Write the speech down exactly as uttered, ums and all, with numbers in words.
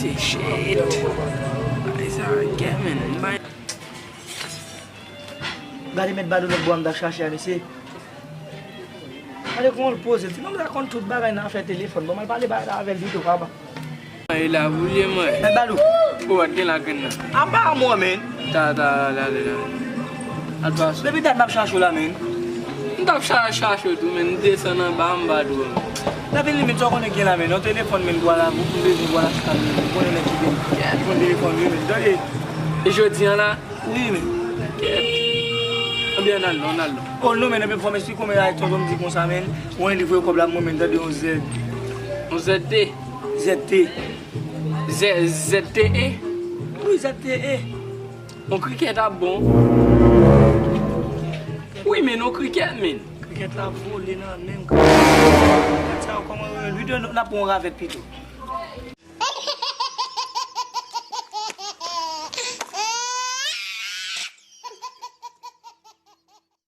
Shit. Bagay sa gè, men. Gade met Badou lòt bò a m t ap chache a, mesye. Gade kòman l poze l. Ti nonm sa konn tout bagay nan afè telefòn. Bon, m al pale bagay la avè l pito, papa. E la pou l ye, mwen. Met Badou. Ou pa t gen lagrenn nan. Apa mwen, men. Ta, ta, la, la, la. Al pase. Depi dat m ap chache w la, men. M t ap cha-, chache w tou, men. M desann anba, m pa dwe. Lavi limit, sa w konnen gen la, men. Yon telefòn, men, bwa la, m bezwen bwa la chita, men. M konnen nèg ki gen. Ki konn telefòn, wi, men. Tande. E jodi an la? Wi, men. Ebyen, ann al non, ann al non. Oh, non, men, ebyen, fò m esplike w, men, ay, tonton m di konsa, men. Ou en livre kòb la, mwen, men, tande yon Z. Yon Z T? Z T. Z-, Z T E? Wi, Z T E. Yon krikèt ap bon. Wi, men yon krikèt, men. Krikèt la vole nan men m. Gad sa, kòman yo rele? Wi, n ap pran yon ravèt pito.